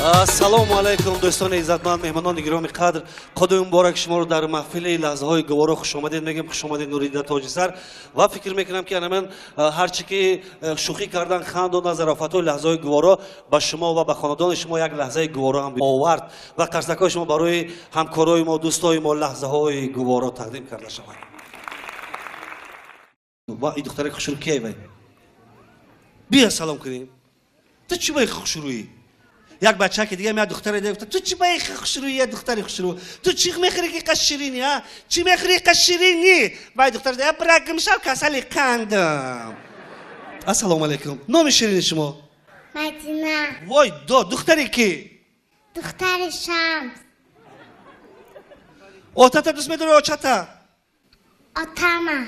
Ассалому алайкум, дӯстони иззатманд, меҳмонони гироми қадр. Қудуми муборак шуморо дар маҳфили лаҳзаҳои гуворо хушомадед мегӯем. Хушомадед, Нурида Тоҷисар. Ва фикр мекунам, ки ана ман ҳарчи ки шӯхӣ кардан, хандондан, зарофатҳои лаҳзаҳои гуворо ба шумо ва ба хонадони шумо як лаҳзаи гуворо ҳам овард ва қарсакҳои шумо барои ҳамкорои мо, дӯстои мо лаҳзаҳои гуворо тақдим карда шавад. Ва и духтараи хушрӯ кияй вай? Бия салом кунем. Ту чӣ баи хушрӯӣ? Як бача ки дига як духтаре дига гуфта: ту чӣ баи хушрӯӣ, як духтари хушрӯ, ту чӣ мехӯрӣ ки қа ширинӣ, а чӣ мехӯрӣ қа ширинӣ? Вай духтар: я брагим шав, касали қандам. Ассалому алайкум, номи ширини шумо? Мадина. Вой до, духтари кӣ? Духтари Шамс. Отата дӯст медорӣ, очата? Отама.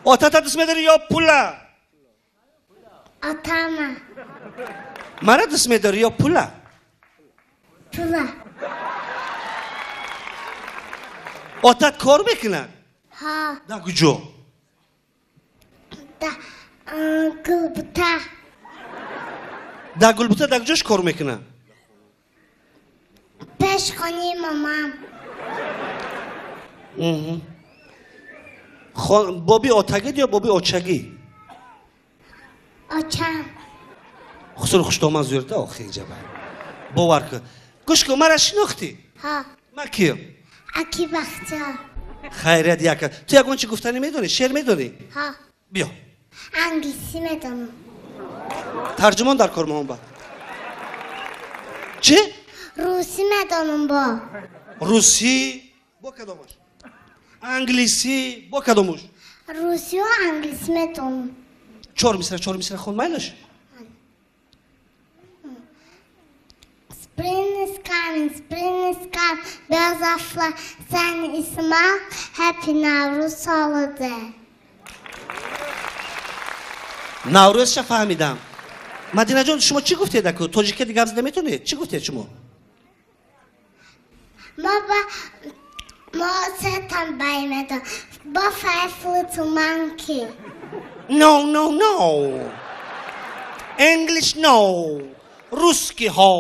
Отата дӯст медорӣ ё пула? Отама. Мара дӯст медорӣ ё пула? Пула. Отат кор мекунад? Ҳа. Дар куҷо? Да Гулбута. Дар Гулбута дар куҷош кор мекунад? Пеш хонаи мамам. Боби отагид ё боби очагӣ? Очам. Хусур хуштоман зӯрда охи ҷаба. Бовар кун. Гӯш кун, мара шинохтӣ? Ҳа. Ман кием? Аки Бахтиёр. Хайрият яка. Ту ягон чи гуфтанӣ медонӣ? Шеър медонӣ? Ҳа. Биё. Англисӣ медонам. Тарҷумон дар кор моҳон бад. Чӣ? Русӣ медонам бо. Русӣ бо кадомаш? Англисӣ бо кадомуш? Русию англисӣ медонам. Чор мисра, чор мисра хон, майлаш? Spring is coming, spring is coming, bells are flying, sun is smile, happy Nowruz holiday. Наврӯзша фаҳмидам. Мадинаҷон, шумо чӣ гуфтед аку? Тоҷикия гап зада метавонед? Чӣ гуфтед шумо? Мо ба мо сетан бай медон. Бо five little monkey. No, no, no. English no. Русский ho.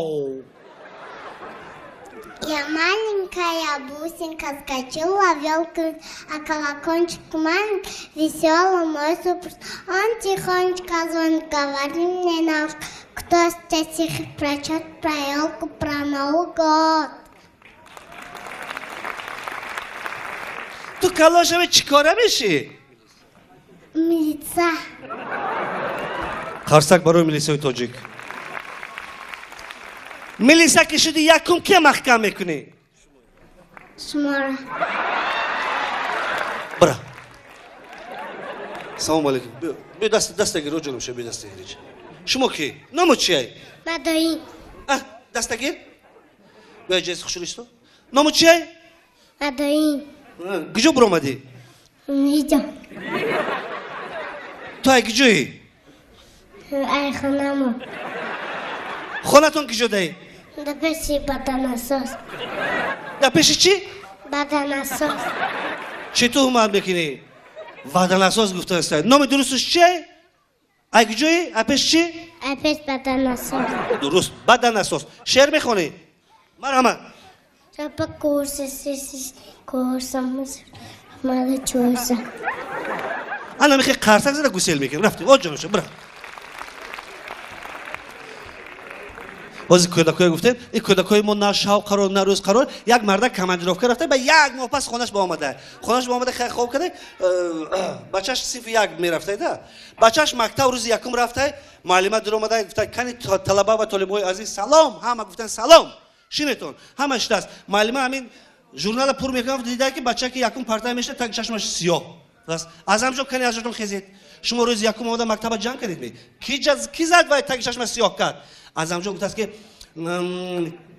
Я маленькая бусинка, скочила в елку, а колокольчик маленький, веселый мой супруг. Он тихонечко звонит, говорит мне на ушко, кто сейчас стихи прочет про елку, про Новый год. Ту калошами чӣ кора мешӣ? Милица. Қарсак барои милисаи тоҷик. Милиса ки шуди, якум ке маҳкам мекунӣ? Шумора. Бира. Салому алейкум. Биё, даст дастагир, ҷонам, ша, биё дастагир. Шумо ки? Ному чиай? Мадоин. А, дастагир? Биё ҷез хушрӯисто. Ному чиай? Мадоин. Куҷо буромадӣ? Иҷо. Ту ай куҷоӣ? Ай хонамо. Хонатон куҷо даи? Да пеши баданасоз. Да пеши чӣ? Баданасоз. Чӣ туҳмат мекунӣ? Ваданасоз гуфтааста. Номи дурусташ чиай? Ай куҷоӣ? Ай пеши чӣ? Ай пеш баданасоз. Дуруст, баданасоз. Шеър мехонӣ? Марҳамат. Шапа курса, сиси, курса, мала чурса. Ана мехе қарсак зада гусел мекунем. Рафтем. О ҷонша, бира. Ҳозир кӯдакое гуфтем, ин кӯдакои мо на шав қарор, на рӯз қарор. Як мардак командировка рафта, ба як моҳ пас хонаш ба омада. Хонаш ба омада, хай хоб карда, бачаш синфи як мерафта да. Бачаш мактаб рӯзи якум рафта, муаллима дур омада, гуфта: кани талаба ва толибои азиз, салом. Ҳама гуфтан салом. Шинетон. Ҳама шитааст. Муаллима ҳамин журнала пур мекунад, дида ки бача ки якум парта мешта, так чашмаш сиёҳ. Азамҷон, кани азҷотон хезед. Шумо рӯзи якум омада мактаба ҷанг кардед ми? Ки зад вай таги чашмаш сиёҳ кард? Азамҷон гуфтааст ки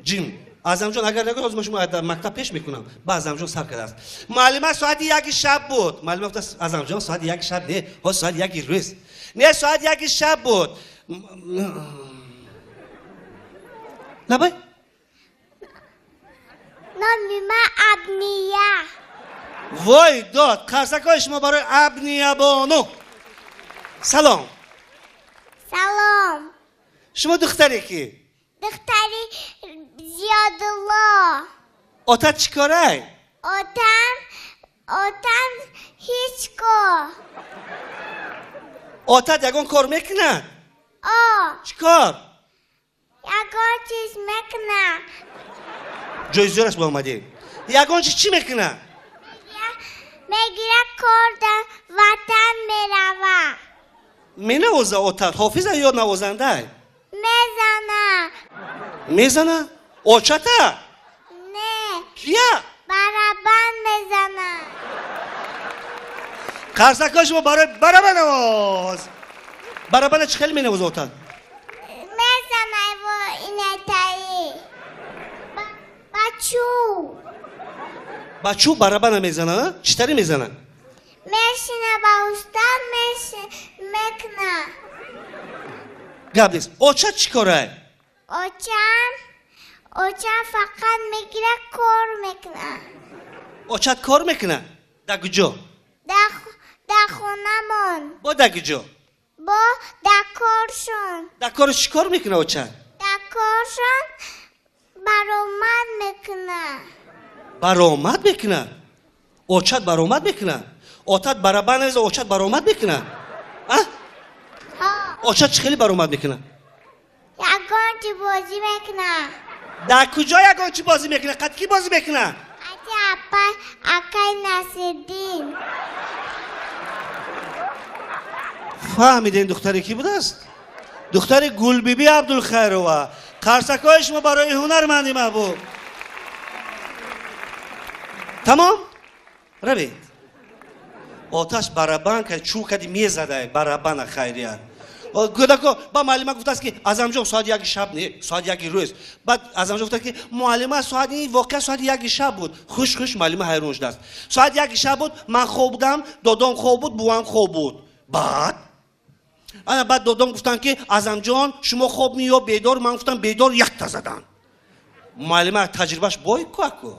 ҷим. Азамҷон агар нагӯ, ҳозир шумо мактаб пеш мекунам. Ба Азамҷон сар кардааст. Муаллима соати 1 шаб буд. Муаллима гуфтааст: Азамҷон, соати 1 шаб не, ҳозир соати 1 рӯз. Не, соати 1 шаб буд. Лабай? Номи ман Абния. Вой дод, қарсакҳои шумо барои Абния бону. Салом. Салом. Шумо духтаре ки? Духтари Зиёдулло. Отат чӣ корай? Отам ҳеҷ кор. Отат ягон кор мекунад? О. Чӣ кор? Ягон чиз мекунад. Ҷои зӯраш ба омадем. Ягон чиз чӣ мекунад? Мегирад кор дар ватан меравад. Менавоза отат? Ҳофиза ё навозанда? Мезана. Мезана? Очата? Не. Кия? Барабан мезана. Қарсакҳои шумо барои барабанавоз. Барабана чӣ хеле менавоза отат? Мезана во инетаи. Ба чӯб. Ба чӯб барабана мезана? Чӣ тари мезана? Мешина ба устод мекуна. Гап нест. Очат чӣ корай? Очам фақат мегирад кор мекуна. Очат кор мекуна? Дар куҷо? Дар хонамон. Бо дар куҷо? Бо дар коршон. Дар корш чӣ кор мекуна очат? Дар коршон баромад мекуна. Баромад мекуна? Очат баромад мекуна? Отат барабан мезана, очат баромад мекуна? А? Ҳо. Очат чӣ хеле баромад мекуна? Ягон чӣ бозӣ мекуна. Дар куҷо ягон чӣ бозӣ мекуна? Қад кӣ бозӣ мекуна? Ати апай акай Насирдин. Фаҳмидем духтаре кӣ будааст? Духтари Гулбибӣ Абдулхайрова. Қарсакҳои шумо барои ҳунарманди маҳбуб. Тамом? Равед. Оташ барабан кард, чӯб карди мезадай барабана хайрият. Кӯдако ба муаллима гуфтааст ки Азамҷон соати яки шаб не, соати яки рӯз. Баъд Азамҷон гуфтааст ки муаллима соати ин воқеа соати яки шаб буд. Хуш хуш муаллима ҳайрон шудааст. Соати яки шаб буд, ман хоб будам, додом хоб буд, бувам хоб буд. Баъд ана баъд додом гуфтанд ки Азамҷон шумо хоб ми ё бедор? Ман гуфтам бедор, якта задан. Муаллима таҷрибаш бой ку аку.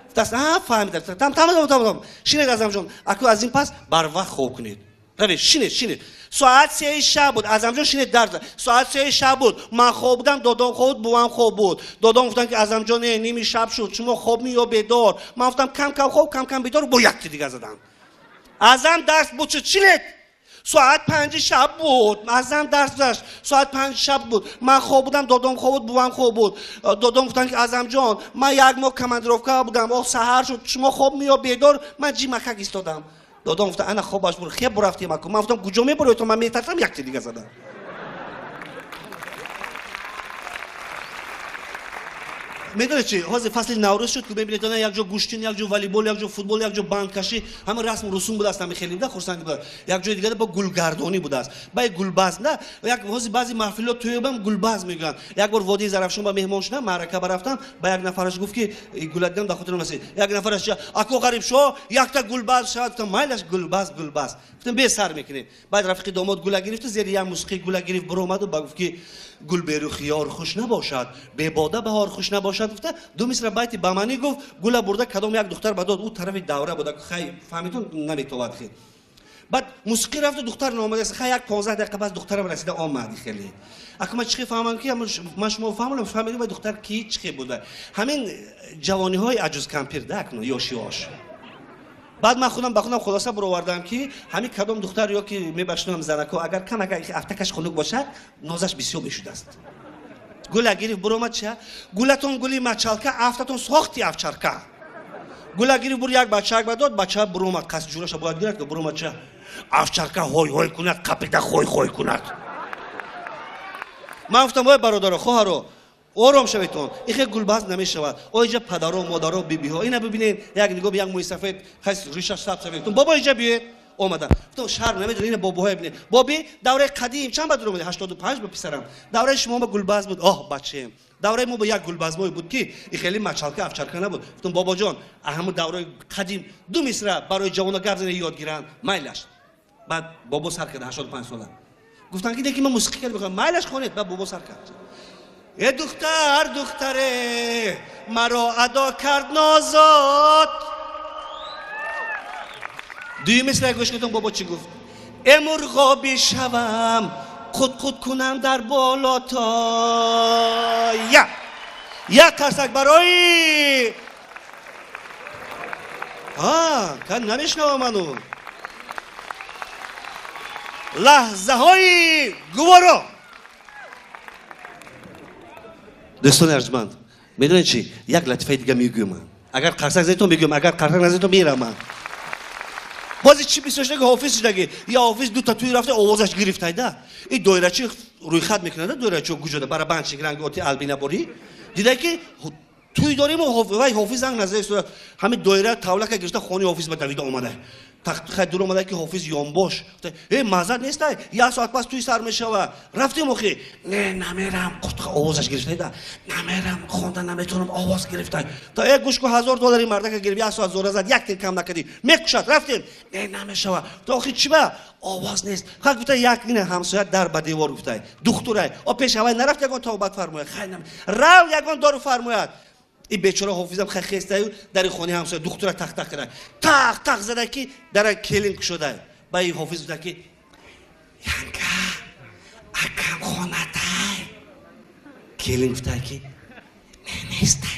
Гуфтааст, а фаҳмидам. Там там там там. Шинед Азамҷон, аку аз ин пас барвақт хоб кунед. Равед, шинед, шинед. Соат сеи шаб буд. Азамҷон шинед дарс. Соат сеи шаб буд. Ман хоб будам, додом хоб буд, бувам хоб буд. Додом гуфтанд ки Азамҷон, ними шаб шуд, шумо хоб ми ё бедор? Ман гуфтам кам кам хоб, кам кам бедор, бо якти дига задам. Азам дарс буд, шуд, шинед. Соат 5 шаб буд. Азам дарс гузашт. Соат 5 шаб буд. Ман хоб будам, додом хоб буд, бувам хоб буд. Додом гуфтанд ки Азамҷон, ман як моҳ командировка будам, ох саҳар шуд, шумо хоб ми ё бедор? Ман ҷимакак истодам. Додом гуфта, ана хобаш бур, хеб бурафтем аку. Ман гуфтам, куҷо мебурӣ? То ман метарсам, якти дига задам. Медонед чи? Ҳозир фасли Наврӯз шуд, ки мебинед, ана як ҷо гӯштин, як ҷо волейбол, як ҷо футбол, як ҷо бандкашӣ, ҳама расму русум будааст, ҳами хеле буда, хурсандӣ буда. Як ҷои дигар бо гулгардонӣ будааст. Баъд гулбаз, на? Як ҳозир баъзе маҳфилҳо тӯёбам гулбаз мегӯянд. Як бор водии Зарафшон ба меҳмон шудам, маърака барафтам, ба як нафараш гуфт ки гула дидам, дар хотирам расид. Як нафараш ча, ако Ғарибшоҳ, якта гулбаз шавад, гуфтам, майлаш гулбаз, гулбаз. Гуфтам, бесар мекунем. Баъд рафиқи домод гула гирифту, зери як мусиқии гула гирифт, биромаду ба гуфт ки гул берухиёр хуш набошад, бебода баҳор хуш набошад, гуфта, ду мисра байти ба манӣ гуфт, гула бурда кадом як духтар ба дод, ӯ тарафи давра буда, хай фаҳмидун наметовад хел. Баъд мусиқӣ рафту духтар наомадааст, хай як 15 дақиқа пас духтарам расида омад хеле. Аку ман чӣ фаҳмам ки ман шумо фаҳмам, фаҳмидам духтар ки чӣ буда. Ҳамин ҷавониҳои аҷузкампир да акну ёши ош. Баъд ман худам ба худам хулоса баровардам ки ҳамин кадом духтар ё ки мебахшам занако, агар кам агар афтакаш хунук бошад, нозаш бисёр мешудааст. Гула гирифт буромад ча? Гулатон гули мачалка, афтатон сохти авчарка. Гула гирифт бур як бачаак ба дод, бача буромад, қасд ҷураша бояд гирад, ки буромад ча? Авчарка ҳой ҳой кунад, қапида хой хой кунад. Ман гуфтам, ой бародаро, хоҳаро, ором шаведтон, ин хел гулбаз намешавад. О иҷа падаро, модаро, бибиҳо, ина бибинед, як нигоҳ як мӯи сафед, хай ришаш сабз сафед. Гуфтам, бобо иҷа биёед. Омада. Гуфтам, шарм намедонед, ина бобоҳое бинед. Боби, давраи қадим чанд баъд омадед? 85 ба писарам. Давраи шумо ба гулбаз буд. Оҳ, бачаем. Давраи мо ба як гулбазмое буд ки ин хеле мачалка, авчарка набуд. Гуфтам, бобоҷон, ҳамун давраи қадим ду мисра барои ҷавона гап зана ёд гиранд, майлаш. Баъд бобо сар кард 85 сола. Гуфтанд ки лекин ман мусиқӣ карда мехоҳам. Майлаш хонед. Баъд бобо сар кард. Э духтар, духтаре, маро адо кард нозод. Дуюм мисра гӯш кунед, бобо чӣ гуфт? Э мурғоби шавам, қут-қут кунам дар болотоя. Як қарсак барои кан намешнавам ману. Лаҳзаҳои гуворо. Дӯстони арҷманд, медонед чӣ? Як латифаи дига мегӯям ман. Агар қарсак задитон мегӯям, агар қарсак назадитон мерам ман. Бози чӣ бисёр шудаги, ҳофиз шудаги. Я ҳофиз дута туй рафта, овозаш гирифтайда. И доирачи рӯйхат мекунада, доирачио куҷода барабанчик ранги оти албина борӣ. Дида ки туй дорем, вай ҳофиз занг назада истода. Ҳамин доира тавлака гирифта, хонаи ҳофиз ба давида омада. Хай дур омада ки ҳофиз ёнбош. Э, маззат нестай, як соат пас туй сар мешава. Рафтем охи. Не, намерам. Овозаш гирифтайда. Намерам, хонда наметавонам, овоз гирифтай. Та э гӯш ку, 1000 доллари мардака гирифт, як соат зора зад, як тин кам накардӣ. Мекушад, рафтем. Не, намешава. Та охи чӣ ба? Овоз нест. Хай гуфта, як ина ҳамсоя дар ба девор гуфтай. Духтурай. О пеш ҳавай нарафт, ягон тавбат фармояд. Хай нам. Рав, ягон дору фармояд. И бечора ҳофизам хай хестаю дари хонаи ҳамсоя духтура тақ тақ кара. Тақ тақ зада ки дара келин кушода. Ба и ҳофиз гуфта ки янка, акам хонатай. Келин гуфта ки не, нестай.